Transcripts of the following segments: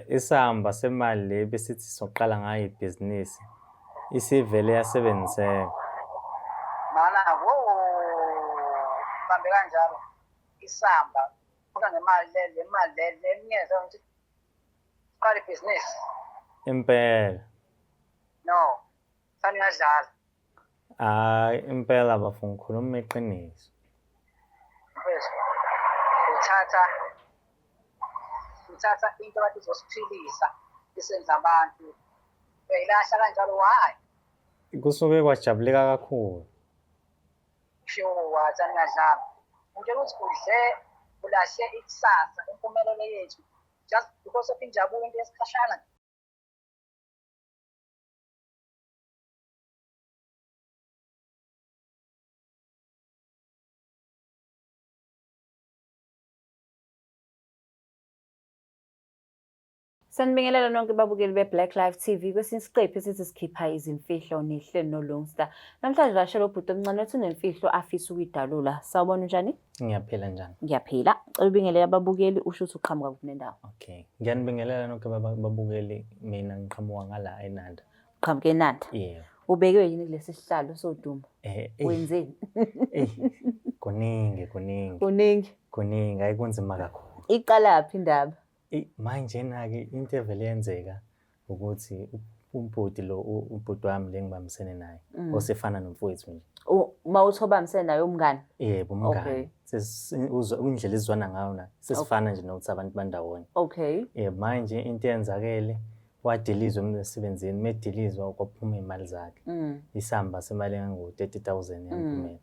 Isamba semali le besithi soqala ngayo ibhizinisi isivele yasebenziseka. Mana wo bambe kanjalo isamba uka ngemali le le mali le le mnyeza ukuthi qala ibhizinisi. Impela. No. Saniyadlala. Hayi impela bafo ngikhuluma iqiniso. Mfethu uthatha uthatha into kade izosiphilisa isenza abantu uyayilahla kanjalo why? Kusuke kwajabuleka kakhulu. Sure, saniyadlala. Ngitshela ukuthi udle ulahle ikusasa impumelelo yethu just because of injabulo into yesikhashana. Sanibingelela nonke babukeli be-Black Life TV kwesinye isiqephu esithi sikhipha izimfihlo nehlelo noLungsta. Namhlanje vashela ubhuti omncane othi unemfihlo afisa ukuyidalula. Sawubona unjani? Ngiyaphila njani? Ngiyaphila. Cela ubingelele ababukeli usho ukuthi uqhamuka kuphi nendawo. Okay. Ngiyanibingelela nonke babukeli mina ngiqhamuka ngala eNanda. Uqhamuka eNanda. Yebo. Ubekwe yini kulesi sihlalo sodumo? Eh, eh. Wenzeni? Eh, kuningi kuningi. Kuningi. Kuningi hayi kunzima kakhulu. Iqalaphi indaba? Manje na-ke into evele yenzeka ukuthi ubhuti lo ubhuti wami le ngibambisene naye mm. osefana nomfowethu nje. Uma uthi obambisene naye umngani? Yebo umngani. Indlela esizwana ngayo na sesifana nje nokuthi abantu bandawonye. Okay. Yebo manje into eyenzakele wadilizwa emsebenzini medilizwa kwaphuma iy'mali zakhe mm. isamba semali engango-30 000 yamphumela mm.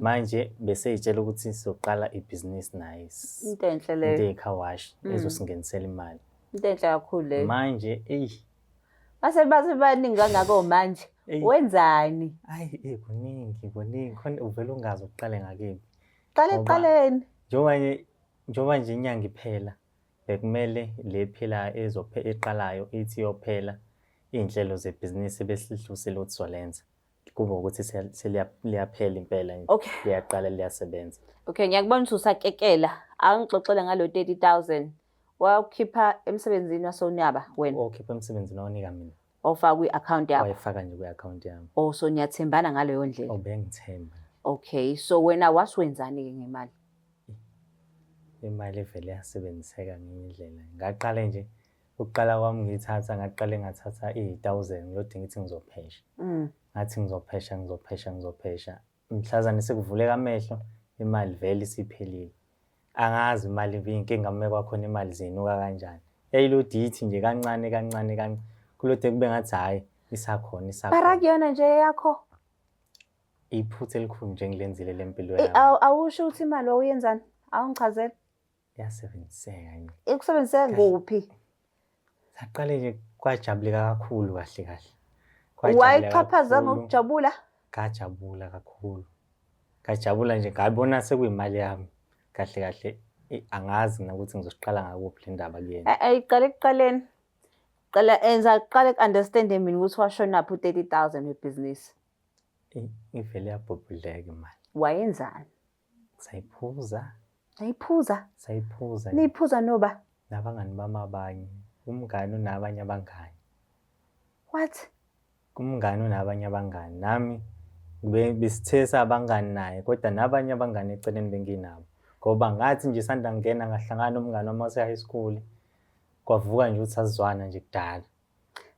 Manje beseyitshela ukuthi sizoqala ibhizinisi naye. Into enhle leyo. Into eyi-car wash ezosingenisela imali. Into enhle kakhulu leyo. Manje eyi Base base baningi kangako manje. Wenzani? Ayi eh kuningi kuningi khona uvela ungazi uqale ngakephi. Qale ekuqaleni. Njengoba nje njengoba nje inyanga iphela bekumele le phela ezophe eqalayo ithi iyophela iy'nhlelo zebhizinisi ebesihlosile ukuthi solenza. Kube ukuthi seliyaphela impela nje. Okay. Liyaqala liyasebenza. Okay, ngiyakubona ukuthi usakekela. Angixoxele ngalo 30000. Wawukhipha emsebenzini wasonyaba wena. Wawukhipha emsebenzini wanika mina. Wawufaka kwi-account yakho. Wayifaka nje kwi-account yami. Oh, so niyathembana ngaleyo ndlela. Oh, bengithemba. Okay, so wena wasuwenzani-ke ngemali? Imali evele yasebenziseka ngenye indlela. Ngaqale nje ukuqala kwami ngiyithatha ngaqale ngathatha iyi-thousand ngilode ngithi ngizophesha. Ngathi ngizophesha ngizophesha ngizophesha. Mhlazane sekuvuleka amehlo imali vele isiphelile. Angazi imali inkinga uma kwakhona imali zinuka kanjani. Yayilode ithi nje kancane kancane kancane. Kulode kube ngathi hhayi isakhona isakhona. Para kuyona nje eyakho. Iphutha elikhulu nje engilenzile lempilo yami. Awusho ukuthi imali wawuyenzani? Awungichazele. Yasebenziseka nje. Ikusebenziseka kuphi? Saqale nje kwajabuleka kakhulu kahle kahle. Wayixhaphaza ngokujabula? Ngajabula kakhulu. Ngajabula nje ngabona sekuyimali yami. Kahle kahle angazi nokuthi ngizosiqala ngakuphi le ndaba kuyena. Eh iqale ekuqaleni. Qala enza qale ku-understand mina ukuthi washonaphi u-30,000 webhizinisi. Ivele yabhubhudleka imali. Wayenzani? Sayiphuza. Nayiphuza? Sayiphuza. Niyiphuza noba? Nabangani bami abanye. Umngani unabanye abangani. What? Umngani unabanye abangani. Nami besithe sabangani naye kodwa nabanye abangani eceleni benginabo. Ngoba ngathi nje sanda ngena ngahlangana nomngani wami wase high school. Kwavuka nje ukuthi sazwana nje kudala.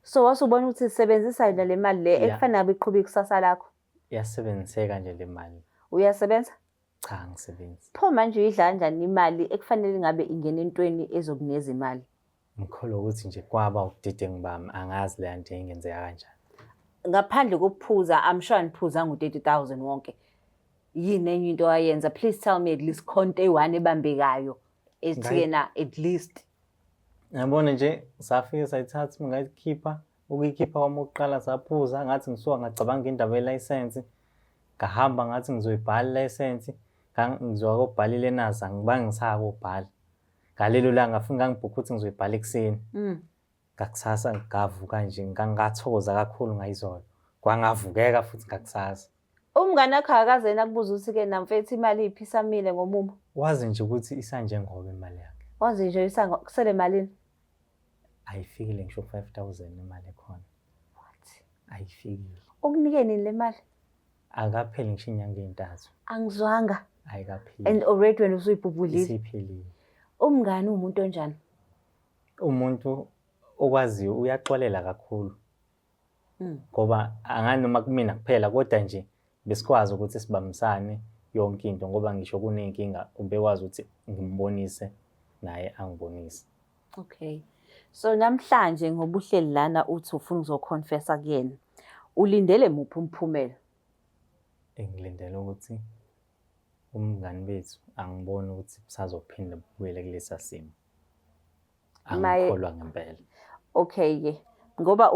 So wasubona ukuthi sisebenzisa yona le mali le ekufanele ngabe iqhuba ikusasa lakho. Iyasebenziseka nje le mali. Uyasebenza? Cha, angisebenzi. Pho manje uyidla kanjani imali ekufanele ngabe ingena entweni ezokunikeza imali? Ngikholwa ukuthi nje kwaba ubudedengu bami, angazi leya nto ingenzeka kanjani. Ngaphandle kokuphuza, I'm sure aniphuzanga u-30,000 wonke. Yini enye into owayenza? Please tell me at least khonto eyi-one ebambekayo ethi-ke na at least. Yabona nje safike sayithatha ngayikhipha Ukuyikhipha kwami okokuqala saphuza ngathi ngisuka ngacabanga indaba yelayisensi ngahamba ngathi ngizoyibhala ilayisensi ngizoya kobhala ilenazi angibange ngisaya kobhala ngalelo langa ngafike ngangibhukha ukuthi ngizoyibhala ekuseni mm. ngakusasa ngavuka nje ngangathokoza kakhulu ngayizolo kwangavukeka futhi ngakusasa Umngane wakho akakaze yena akubuza ukuthi ke namfethu imali iphi isamile ngomumo? Wazi nje ukuthi isanjengoba imali yakhe. Wazi nje isango kusele malini? Ayifikile ngisho 5000 imali ekhona. What? Ayifikile. Ukunike nini le mali? Akapheli ngisho inyanga ey'ntathu. Angizwanga. Ayikapheli. And already wena usuyibhubhudlile. Isiphelile. Umngani uwumuntu onjani? Umuntu okwaziyo uyaxolela kakhulu. Ngoba angani noma kumina kuphela kodwa nje besikwazi ukuthi sibambisane yonke into ngoba ngisho kuney'nkinga ubekwazi ukuthi ngimbonise naye angibonise. Okay. So namhlanje ngoba uhleli lana uthi ufuna ukuzoconfessa kuyena. Ulindele muphi umphumela? Engilindele ukuthi umngani bethu angiboni ukuthi busazophinda bubuyele kulesa simo. Angikholwa ngempela. Okay ke. Ngoba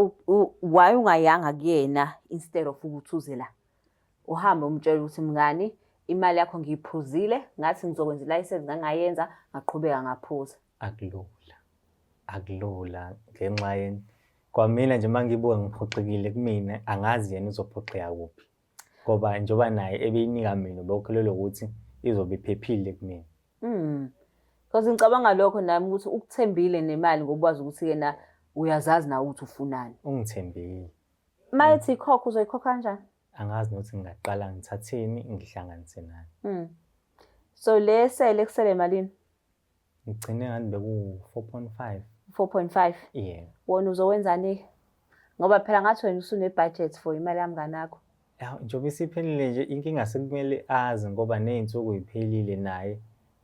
why ungayanga kuyena instead of ukuthi uze la? Uhambe umtshela ukuthi mngani imali yakho ngiyiphuzile ngathi ngizokwenza ilayisensi ngangayenza ngaqhubeka ngaphuza. Akulula. Akulula ngenxa yeni kwamina nje uma ngibuka ngiphoxekile kumina angazi yena uzophoxeka kuphi ngoba njengoba naye ebeyinika mina ubekholelwa ukuthi izobe iphephile kumina. Because ngicabanga lokho nami ukuthi ukuthembile nemali ngoba wazi ukuthi yena uyazazi nawe ukuthi ufunani. Ungithembile. Uma ethi ikhokha uzoyikhokha kanjani? Angazi nokuthi ngingaqala ngithatheni ngihlanganise nani. So le sele kusele malini? Ngigcine ngathi beku-4.5. 4.5. Yeah. Wona uzowenzani? Ngoba phela ngathi wena usune budget for imali yamngani akho. Ya, njengoba isiphelile nje inkinga sekumele azi ngoba ney'nsuku y'phelile naye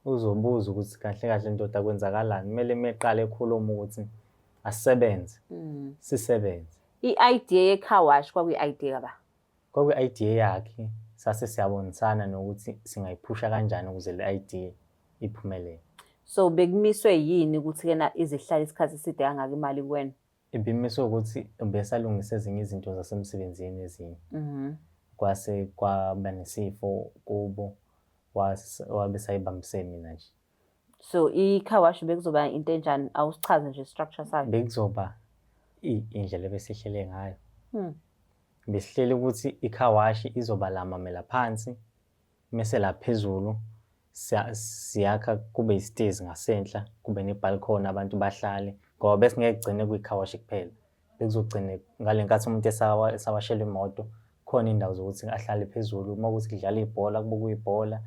uzobuza ukuthi kahle kahle ndoda kwenzakalani. Kumele meqale ekhuluma ukuthi asisebenze. Sisebenze. I-idea ye-car wash kwakuyi-idea kaba? Kwakuyi-idea yakhe, sase siyabonisana nokuthi singayiphusha kanjani ukuze le idea iphumelele. So bekumiswe yini ukuthi kena izihlale isikhathi eside kangaka imali kuwena? Ibimiswe ukuthi besalungisa ezinye izinto zasemsebenzini ezinye. Kwase kwaba nesifo kubo, wabe sayibambise mina nje. So i-car wash bekuzoba into enjani? Awusichaze nje structure sayo. Bekuzoba indlela ebesihlele ngayo. Besihlele ukuthi i-car wash izoba la mamela phansi, mese la phezulu siyakha kube isitezi ngasenhla, kube ne-balcony abantu bahlale ngoba besingeke kugcine kwi-car wash kuphela. Bekuzogcine ngale nkathi umuntu esawashela imoto, khona indawo zokuthi ahlale phezulu, uma kuwukuthi kudlala ibhola kubukwe ibhola,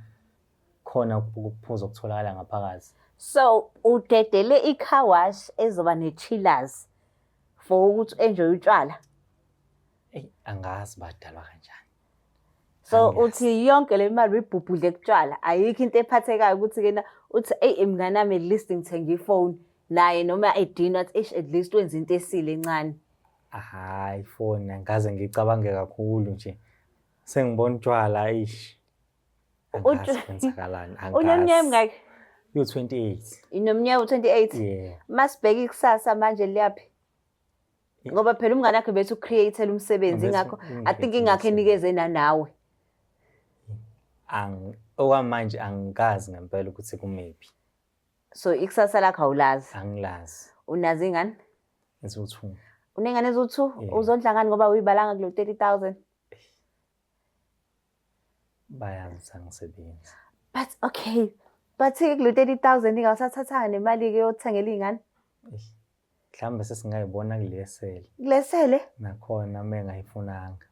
khona ukuphuza okutholakala ngaphakathi. So udedele i-car wash ezoba ne-chillers for ukuthi enjoy utshwala? Eyi, angazi badalwa kanjani. So uthi yonke le mali uyibhubhudle kutshwala, ayikho into ephathekayo ukuthi kena uthi eyi mngani wami at least ngithenge ifoni naye noma edinwa athi eish at least wenza into esile encane. Hhayi ifoni angikaze ngicabange kakhulu nje. Sengibona utshwala eish. Angazi kwenzakalani, angazi. Uneminyaka emingaki? Yo-28. Inomnyaka u-28? Yeah. Masibheka ikusasa manje liyaphi? Ngoba phela umngane wakhe bethi ucreate umsebenzi ingakho I think ingakho enikeze nanawe. Okwamanje angikazi ngempela ukuthi kumephi. So ikusasa lakho awulazi? Angilazi. Unazo ingane? Eziwu-2. Unengane eziwu-2? Yeah. Uzondla ngani ngoba uyibalanga kulo 30,000? Bayazi ukuthi angisebenzi. But okay, but kulo 30,000 ingawusathathanga nemali ke yokuthengela iy'ngane? Mhlawumbe sesingayibona kulesele. Kulesele? Nakhona uma engayifunanga.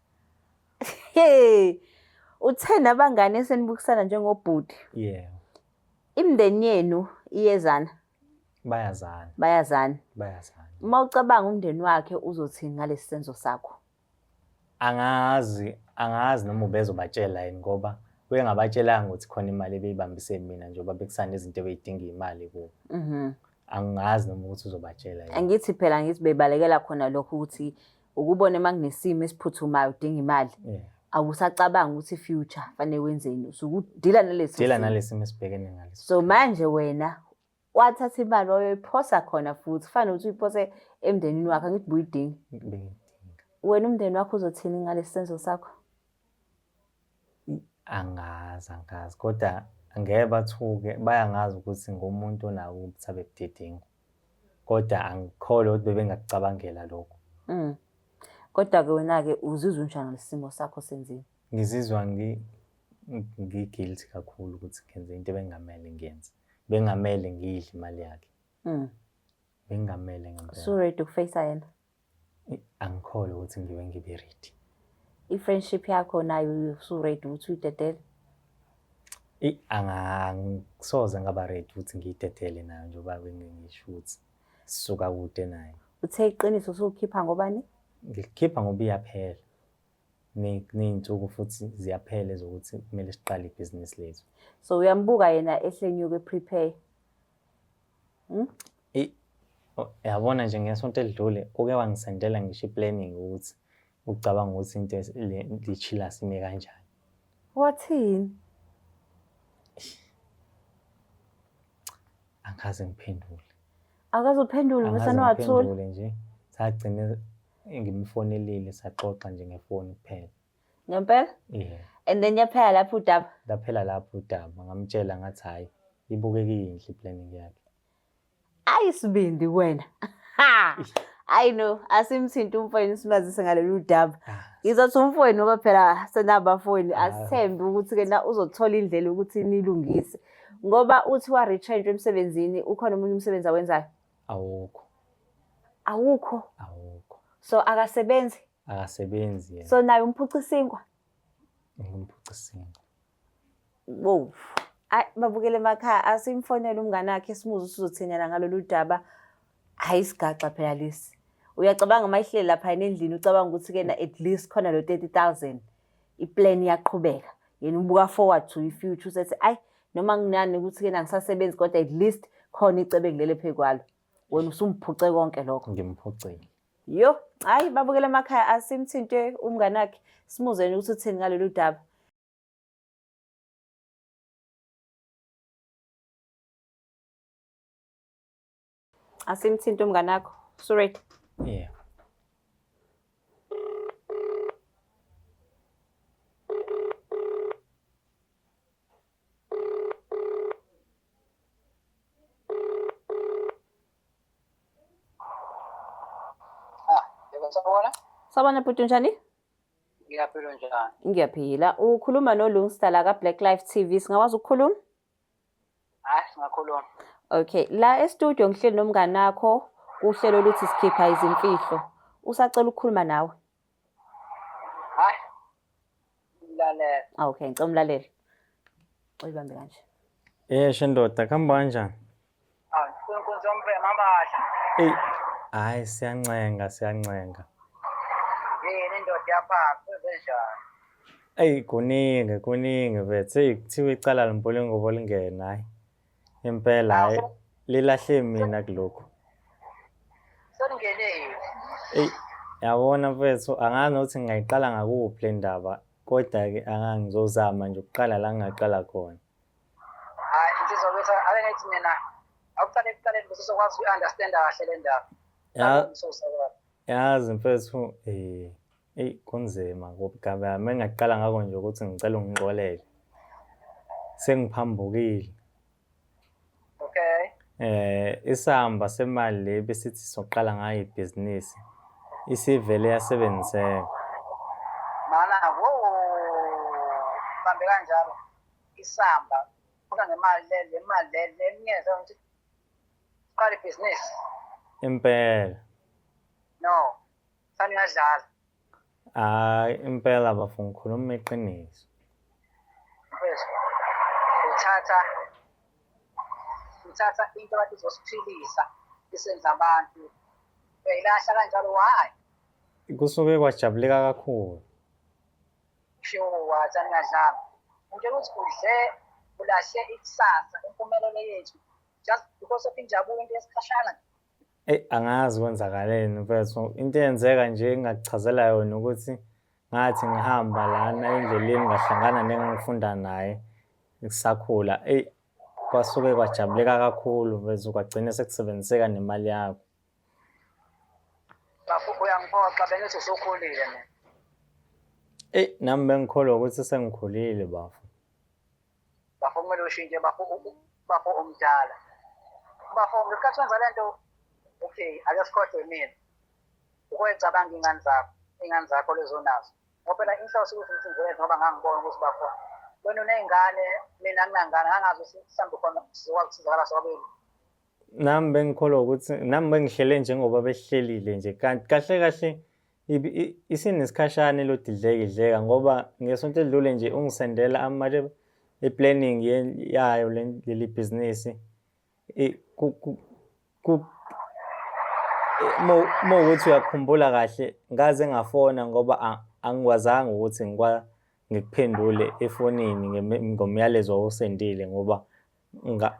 Hey, uthe nabangane esenibukisana njengobhuti. Yeah. Imindeni yenu iyezana? Bayazana. Bayazana. Bayazana. Uma ucabanga umndeni wakhe uzothini ngalesi senzo sakho? Angazi, angazi noma ubezobatshela yini ngoba uyengabatshelanga ukuthi khona imali ebeyibambise mina njengoba bekusane izinto ebeyidinga imali kubo. Angazi noma ukuthi uzobatshela yini. Angithi phela ngithi bebalekela khona lokho ukuthi ukubone uma kunesimo esiphuthumayo udinga imali. Yeah. Awusacabanga ukuthi future fanele wenzeni, usuke udila nalesi Dila simo. nalesi simo esibhekene ngaleso. So manje wena wathatha imali wayoyiphosa khona futhi, kufanele ukuthi uyiphose emndenini wakho, angithi buyidinga. Bengidinga. Wena umndeni wakho uzothini ngalesi senzo sakho? Angazi, angazi kodwa angeke bathuke, bayangazi ukuthi ngumuntu onako ukuthi abe budedengu. Kodwa angikholwa ukuthi bebengakucabangela lokho. Kodwa-ke wena-ke uzizwa unjani ngesimo sakho senzile? Ngizizwa ngi-guilty kakhulu ukuthi ngenze into ebengamele ngiyenze. Bengamele ngiyidle imali yakhe. Bengingamele ngempela. Usu-ready ukufeyisa yena? Angikholwa ukuthi ngibe ngibe ready. I-friendship yakho nayo usu-ready ukuthi uyidedele? Angisoze ngaba ready ukuthi ngiyidedele nayo njengoba bengingisho ukuthi sisuka kude nayo. Uthe iqiniso usukhipha ngobani? Ngilikhipha ngoba iyaphela. Ney'nsuku futhi ziyaphela ezokuthi kumele siqale ibhizinisi lethu. So uyambuka yena ehlenyuka e-prepare? Hmm? Yabona nje ngesonto elidlule uke wangisendela ngisho i-planning ukuthi ucabanga ukuthi into le-chillers ime kanjani. Wathini? Angikaze ngiphendule. Akaze uphendule Angikaze bese wathula. ngiphendule nje. Sagcine ngimfonelile saxoxa nje ngefoni kuphela. Ngempela? Yeah. And then yaphela lapho udaba. Laphela lapho udaba ngamtshela ngathi hhayi ibukeka iyinhle i-planning yakhe. Ayi sibindi wena. Ha! I know, asimthinti umfowenu simazise ngalolu daba. Ah, Ngizothi umfowenu ngoba phela senabafowenu Ah. asithembe ukuthi ke na uzothola indlela ukuthi nilungise. Ngoba uthi wa retrench emsebenzini ukhona omunye umsebenzi awenzayo. Awukho, Awukho. awukho. So akasebenzi. Akasebenzi yena. So naye umphuca isinkwa. Ngimphuca isinkwa. Wow. Ayi babukele emakhaya asimfonele umngane wakhe simuze ukuthi uzothini yena ngalolu daba. Hayi isigaxa phela lesi. Uyacabanga uma ihleli lapha endlini ucabanga ukuthi kena at least khona lo 30,000 i-plan iyaqhubeka. Yena ubuka forward to i-future usethi ayi noma nginani ukuthi kena angisasebenzi kodwa at least khona icebo engilele phezu kwalo. Wena usumphuce konke lokho. Ngimphucile. Yo, hayi babukele emakhaya asimthinte umngane wakhe simuzwe yena ukuthi uthini ngalolu daba. Asimthinte umngane wakho. Sorry. Yeah. Ah, yebo sawubona. Sawubona bhuti unjani? Ngiyaphila njani? Ngiyaphila. Ukhuluma noLungsta la ka-Black Life TV. Singakwazi ukukhuluma? Hayi, singakhuluma. Okay, la e-studio ngihleli nomngane wakho kuhlelo oluthi sikhipha izimfihlo. Usacela ukukhuluma nawe. Hayi. Ngilalela. Ah, okay, ngicela umlalele. Uyibambe kanje. Yesho ndoda, kuhamba kanjani? Ah, inkunzi yombhema abasha. Eyi, hhayi siyancenga, siyancenga. Yini indoda yaphansi kwenzenjani? Eyi kuningi, kuningi mfethu. Eyi kuthiwa icala limbula ingubo lingene, hhayi. Impela hhayi lilahle mina kulokhu. Selingenile. Eyi yabona mfethu angazi nokuthi ngingayiqala ngakuphi le ndaba kodwa-ke ngizozama nje ukuqala la ngingaqala khona. Hayi, insizwa kwethu ake ngithi mina akuqale ekuqaleni bese sizokwazi uku-understanda kahle le ndaba. Yazi mfethu eyi kunzima ngoba uma ngingaqala ngakho nje ukuthi ngicela ungixolele. Sengiphambukile. Okay. Isamba semali le besithi soqala ngayo ibhizinisi isivele yasebenziseka. Mana, wo, bambe kanjalo isamba uka ngemali le le mali le le ngiyeza ukuthi qala ibhizinisi. Impela. No, sani uyadlala. Hhayi impela bafo ngikhuluma iqiniso. Mfethu, uthatha into kade izosiphilisa isenza abantu uyayilahla kanjalo why? Kusuke kwajabuleka kakhulu. Sure, sani uyadlala. Ngitshela ukuthi udle ulahle ikusasa impumelelo yethu just because of injabulo into yesikhashana. Eyi angazi kwenzakaleni mfethu. Into eyenzeka nje engingakuchazela yona ukuthi ngathi ngihamba lana endleleni ngahlangana nengangifunda naye ngisakhula. Eyi kwasuke kwajabuleka kakhulu mfethu kwagcina sekusebenziseka nemali yakho. Bafo uyangiphoxa bengithi usukhulile mina. Eyi nami bengikholwa ukuthi sengikhulile bafo. Bafo kumele ushintshe bafo bafo omdala. Bafo ngesikhathi wenza le nto okay ake sikhohlwe mina. Ukoyicabanga iy'ngane zakho, iy'ngane zakho lezo onazo. Ngoba phela inhloso ukuthi ngithi ngizoyenza ngoba ngangibona ukuthi bafo wena uney'ngane mina anginangane ngangazi ukuthi mhlawumbe khona sizokwazi ukusizakala sobabili. Nami bengikholwa ukuthi nami bengihlele njengoba behlelile nje kanti kahle kahle isinesikhashana elodidleka idleka ngoba ngesonto elidlule nje ungisendela amanye i-planning yayo leli bhizinisi uma ukuthi uyakhumbula kahle ngaze ngafona ngoba angikwazanga ukuthi ngikuphendule efonini ngomyalezo owusendile ngoba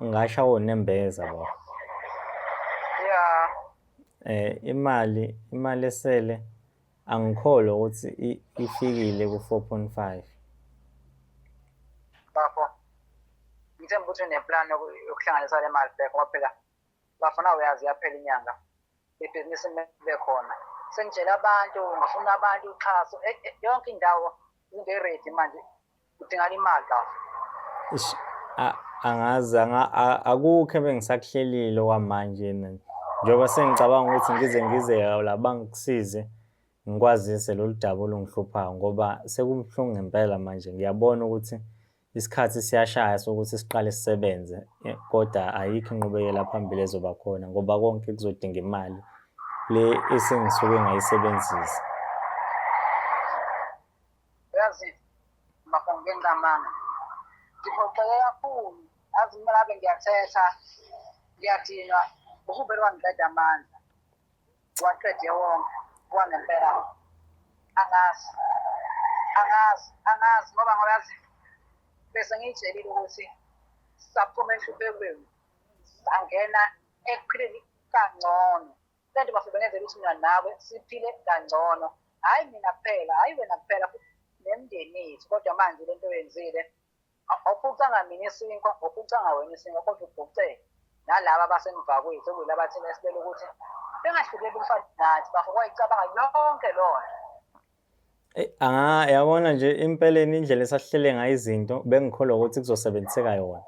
ngashawa unembeza baba. Yeah. Imali imali esele angikholwa ukuthi ifikile ku-4.5. Bafo, ngithemba ukuthi uneplan yokuhlanganisa le mali back ngoba phela bafuna uyazi yaphela inyanga ibhizinisi ibe khona. Sengitshela abantu ngifuna abantu uxhaso yonke indawo into i-ready manje kudingakala imali bafo. Eish, angazi akukho ebengisakuhlelile okwamanje njengoba sengicabanga ukuthi ngize ngize la bangisize ngikwazise lolu daba olungihluphayo ngoba sekubuhlungu ngempela manje ngiyabona ukuthi isikhathi siyashaya sokuthi siqale sisebenze kodwa ayikho inqubekela phambili ezoba khona ngoba konke kuzodinga imali le esengisuke ngayisebenzisa. Uyazi bafo ngenqamanga ngiphoxeke kakhulu azi uma ngabe ngiyathetha ngiyadinwa uhubele wangiqeda amandla waqede wonke wangempela angazi angazi angazi ngoba ngoba yazi bese ngiyitshelile ukuthi saphuma enhluphekweni sangena ekuphileni kangcono le nto bafike bengenzela ukuthi mina nawe siphile kangcono hhayi mina kuphela hhayi wena kuphela nemndeni yethu kodwa manje le nto oyenzile awuphucanga mina isinkwa awuphucanga wena isinkwa kodwa ubhuce nalaba abasemva kwethu okuyilaba thina esibele ukuthi bengahlupheki umfana nathi bafo kwayicabanga yonke loo nto. Anga yabona nje impeleni indlela esasihlele ngayo izinto bengikholwa ukuthi kuzosebenziseka yona.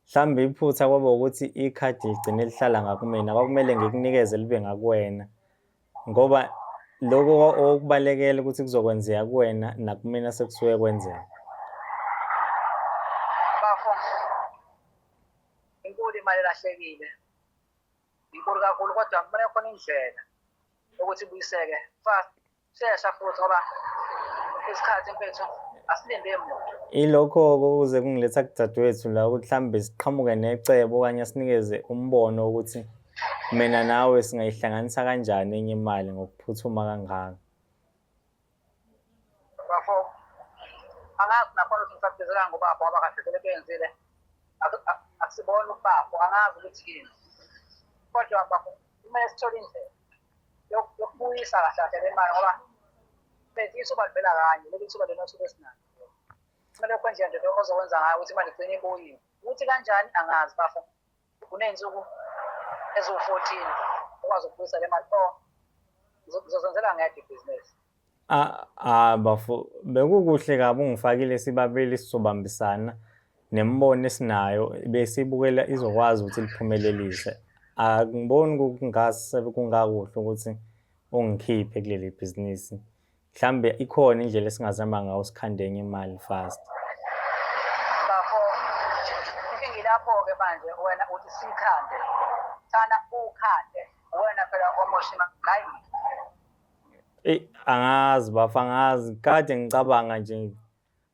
Mhlawumbe iphutha kwaba ukuthi ikhadi ligcine lihlala ngakumina kwakumele ngikunikeze libe ngakuwena ngoba lokho okubalekela ukuthi kuzokwenzeka kuwena nakumina sekusuke kwenzeka. Bafo, inkulu imali elahlekile, inkulu kakhulu kodwa kumele khona indlela yokuthi ibuyiseke fast shesha futhi ngoba isikhathi mfethu asilinde muntu. Ilokho-ke okuze kungiletha kudadewethu la ukuthi mhlawumbe siqhamuke necebo okanye asinikeze umbono wokuthi mina nawe singayihlanganisa kanjani enye imali ngokuphuthuma kangaka. Bafo, angazi nakhona ukuthi ngisabhizelanga ngobafo ngoba kahle vele benzile akusibona ubafo angazi ukuthi yini kodwa bafo kumele sithole indlela yokubuyisa kahle kahle le mali ngoba bethi ithuba livela kanye leli thuba lona thuba esinalo kumele kwenje nje ozokwenza ngayo ukuthi imali igcine ibuyile ukuthi kanjani angazi bafo kuney'nsuku eziwu-14 ukwazi ukubuyisa le mali or ngizozenzela ngedwa ibhizinisi. Ah, ah bafo bekukuhle kabi ungifakile sibabili sizobambisana nemibono esinayo besibukela izokwazi ukuthi liphumelelise. Angiboni kungase kungakuhle ukuthi ungikhiphe kuleli bhizinisi. Mhlambe ikhona indlela esingazama ngayo sikhande enye imali fast. Bafo, inkinga ilapho-ke manje wena uthi sikhande. Thana ukhande. Wena phela omosha imali hayi mina. Eyi angazi bafo angazi kade ngicabanga nje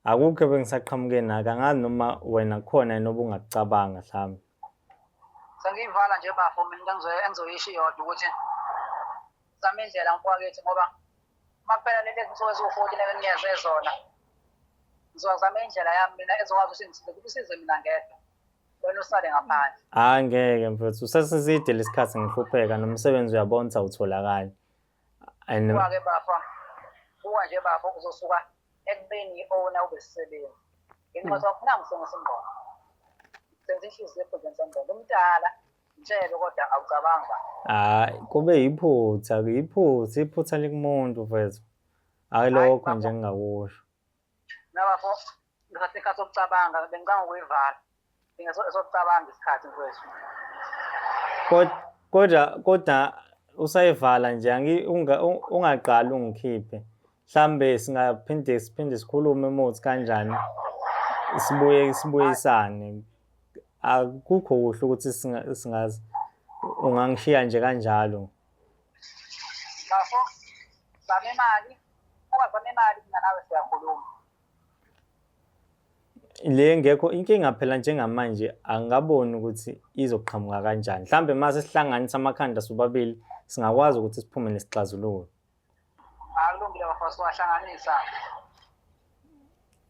akukho ebengisaqhamuke nako angazi noma wena kukhona yini obungakucabanga mhlawumbe. Sengiyivala nje bafo mina into engizoyisho iyodwa ukuthi zama indlela mfowethu ngoba uma kuphela lezi nsuku eziwu-14 engingeze zona ngizozama indlela yami mina ezokwazi ukuthi ngisize kusize mina ngedwa wena usale ngaphandle. Hhayi ngeke mfethu sesiside lesikhathi ngihlupheka nomsebenzi uyabona ukuthi awutholakali. And Buka-ke bafo, buka nje bafo uzosuka ekubeni i-owner ube isisebenzi. Ngenxa yokuthi awufunanga ukusebenzisa ingqondo. Senza inhliziyo ephuzweni sengqondo. Umdala, mtshele kodwa awucabangi ba. Hhayi kube yiphutha, yiphutha, iphutha likumuntu mfethu. Hhayi Hhayi lokho bafo, nje engingakusho. Mina bafo, ngithatha isikhathi sokucabanga, bengicabanga ukuyivala. Sokucabanga isikhathi mfowethu. Kodwa kodwa usayivala nje ungaqali ungikhiphe. Mhlambe singaphinde siphinde sikhulume uma kanjani sibuye sibuyisane. Akukho kuhle ukuthi singazi. Ungangishiya nje kanjalo. Bafo, zama imali. Ungazama imali mina nawe siyakhuluma. Le ngekho inkinga phela njengamanje angikaboni ukuthi izoqhamuka kanjani. Mhlambe mase sihlanganisa amakhanda sobabili singakwazi ukuthi siphume nesixazululo. Akulungile bafo, siwahlanganisa.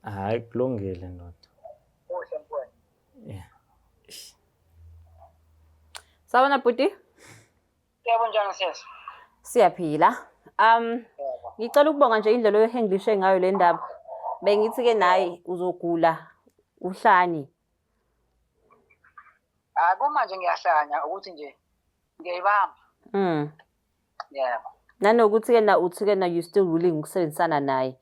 Hhayi kulungile ndoda. Kuhle mfowethu. Yeah. Sawubona bhuti. Yebo njani sisi? Siyaphila. Ngicela ukubonga nje indlela oyihandlishe ngayo le ndaba. Bengithi ke naye uzogula uhlanye. Hayi kumanje ngiyahlanya ukuthi nje ngiyayibamba. Yebo. Nanokuthi ke na uthi ke na you still willing ukusebenzisana naye.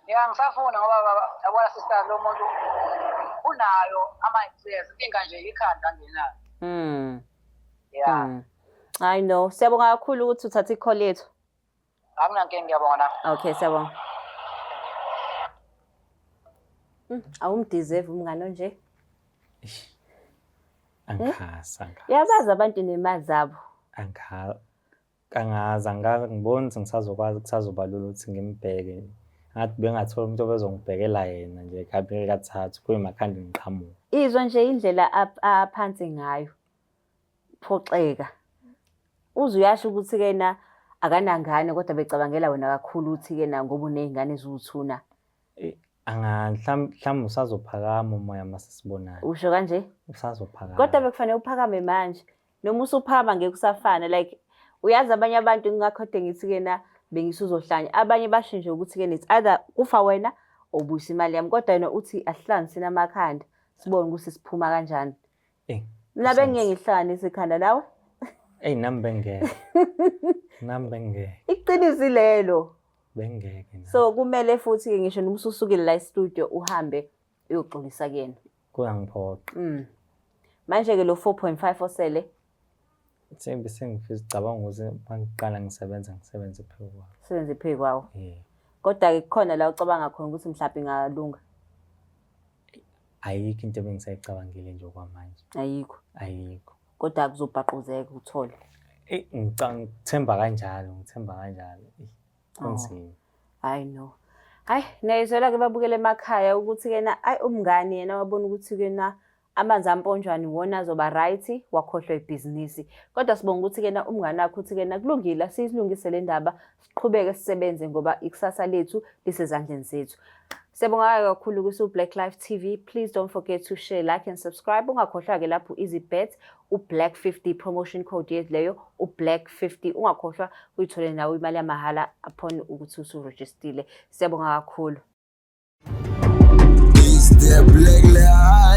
Ya ngisafuna ngoba baba yabona sister lo muntu unayo ama-ideas inkinga nje ikhanda angenayo. Yeah. I know. Siyabonga kakhulu ukuthi uthathe i-call yethu. Akunankinga ngiyabonga na. Okay, siyabonga. Awumdeserve umngane onje. Angazi, angazi. Yabazi abantu nemali zabo. Angazi, angazi, angazi ngiboni ukuthi ngisazokwazi kusazoba lula ukuthi ngimbheke. Ngathi bengathola umuntu obezongibhekela yena nje kabili kathathu kuyimakhanda ngiqhamuka. Izwa nje indlela aphansi ngayo. Phoxeka. Uze uyasho ukuthi ke na akanangane kodwa becabangela wena kakhulu ukuthi ke na ngoba unezingane eziwuthuna. Mhlawumbe usazophakama umoya mase sibonana. Usho kanje? Usazophakama. Kodwa bekufanele uphakame manje. Noma usuphakama ngeke usafana like uyazi abanye abantu ngingakho ngithi ke na bengisuzohlanya. Abanye basho nje ukuthi ke it's either kufa wena obuyisa imali yami kodwa yena uthi asihlanganiseni amakhanda sibone ukuthi siphuma kanjani. Mina bengeke ngihlanganise ikhanda nawe. Ey nami bengeke. Nami bengeke. Iqiniso lelo. Bengeke. So kumele futhi ke ngisho noma ususukile la e-studio uhambe uyoxolisa kuyena. Kuyangiphoqa. Manje ke lo 4.5 osele Sembe sengifisa ucabanga ukuthi mangiqala ngisebenza ngisebenze phezu kwawo. Sebenze phezu kwawo. Yeah. Kodwa ke kukhona la ucabanga khona ukuthi mhlawumbe ingalunga. Ayikho into ebengisayicabangile nje okwamanje. Ayikho. Ayikho. Kodwa kuzobhaquzeka uthole. Ngithemba kanjalo, ngithemba kanjalo. Kunzima. I know. Hayi, niyayizwela ke babukele emakhaya ukuthi ke na ayi umngani yena wabona ukuthi ke na amanzi amponjwane wona azoba right wakhohlwa ibhizinisi. Kodwa sibonga ukuthi ke na umngani wakho uthi ke na kulungile siyilungise le ndaba siqhubeke sisebenze ngoba ikusasa lethu lisezandleni zethu. Siyabonga kakhulu kusu Black Life TV. Please don't forget to share, like and subscribe. Ungakhohlwa ke lapho EasyBet uBlack 50 promotion code yethu leyo uBlack 50. Ungakhohlwa uyithole nawe imali yamahhala upon ukuthi usurejistile. Siyabonga kakhulu. It's the Black Life.